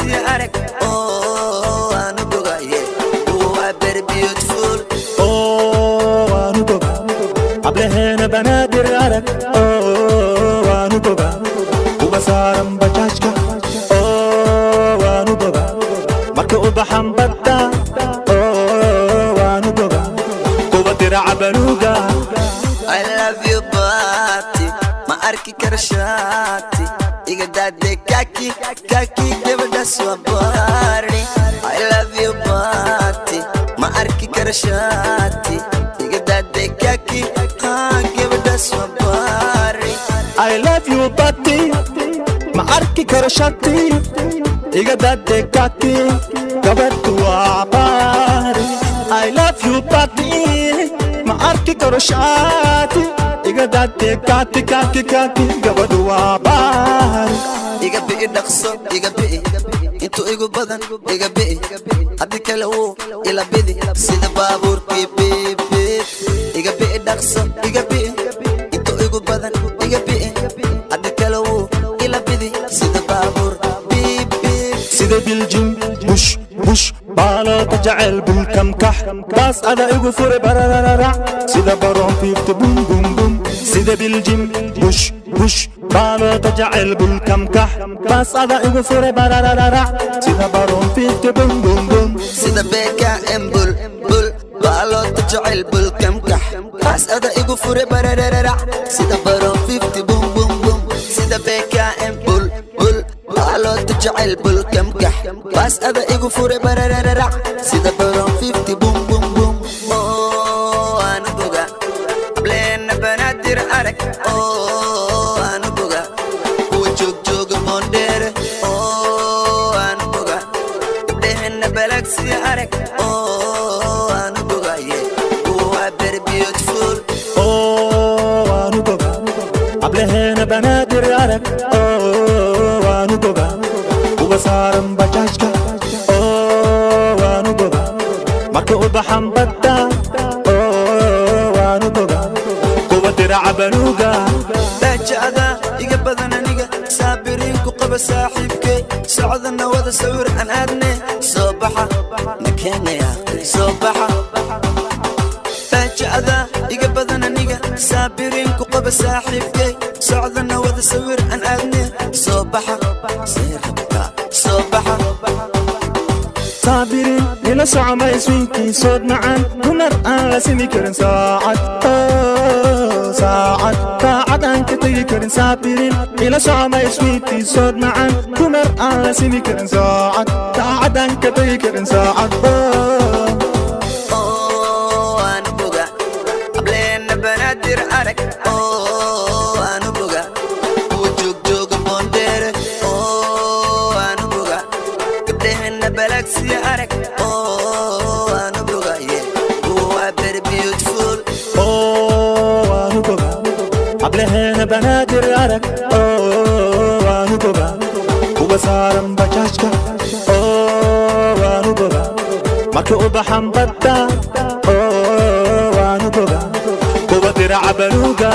Balagsiya arag, oo aanu bogaye, waa very beautiful. Oo waanu boga, hablaheena Banaadir arag. Oo waanu boga, kuwa saaran bajaajka. Oo waanu boga, marka u baxan badda. Oo waanu boga, kuwa diraca baluuga. I love you bati, ma arki karo shaati, iga daade kaki kaki, gabadhaas waa baari. I love you bati, ma arki karo shaati, iga daade kaki, ha, gabadhaas waa baari. I love you bati, ma arki karo shati, iga dade kaki, gabadhu waa baari. I love you bati, ma arki karo shati, iga dade kati kaki kaki, gabadhu waa baari. Iga bi'i dhaqso, iga bi'i intuu igu badan, iga bi'i, haddii kale wuu ila bidi sida baabuurkii biib biib. Iga bi'i dhaqso, iga bi'i intuu igu badan, iga bi'i, haddii kale wuu ila bidi sida baabuur biib biib. Sida biljim bush bush, baaloota jecel bulkamkax, baas ada igu fure bararararac, sida baroon fiifta bum bum bum. Sida biljim bush bush, baaloota jecel bulkamkax, baas ada igu fure bararararac, sida baroon fiifta bum bum bum. Sida BKM bul bul, baaloota jecel bulkamkax, baas ada igu fure bararararac, sida baroon 50 bum bum bum. Sida BKM bul bul, baaloota jecel bulkamkax, baas ada igu fure bararararac, sida baroon 50 bum bum bum. Oo aanu boga, hableena Banaadir arag. Oo aanu boga, kuwa joogjooga Boondheere. Oo aanu boga, gabdhehena Balagsiya arag. Oo aanu bogaye, waa very beautiful. Oo waanu boga, hablaheena Banaadir arag. Oo waanu boga, kuwa saaran bajaajka. Oo waanu boga, marka u baxan badda. Oo waanu boga, kuwa diraca baluuga. Baajacda iga badan aniga, Saabiriin ku qaba saaxiibkay, socdana wada sawir aan aadne, soo baxa na keenaya, soo baxa. Baajacda iga badan aniga, Saabiriin ku qaba saaxiibkay, socdana wada sawir aan aadne, soo baxa, see rabtaa, soo baxa. Saabirin ila soco, iswiinkii sood macaan, dumar aan la simi karin, saacad, oh, saacad saacad aan ka tegi karin. Saabirin ila soco, iswiinkii sood macaan, dumar aan la simi karin, saacad saacad aan ka tegi karin, saacad, oh. Oo aanu boga, hableena Banaadir arag. Oo aanu boga, kuwa joogjooga Boondheere. Oo aanu boga, gabdhehena Balagsiya arag. Oo aanu bogaye, waa very beautiful. Oo waanu boga, hablaheena Banaadir arag. Oo waanu boga, kuwa saaran bajaajka. Oo waanu boga, marka u baxan badda. Oo waanu boga, kuwa diraca baluuga.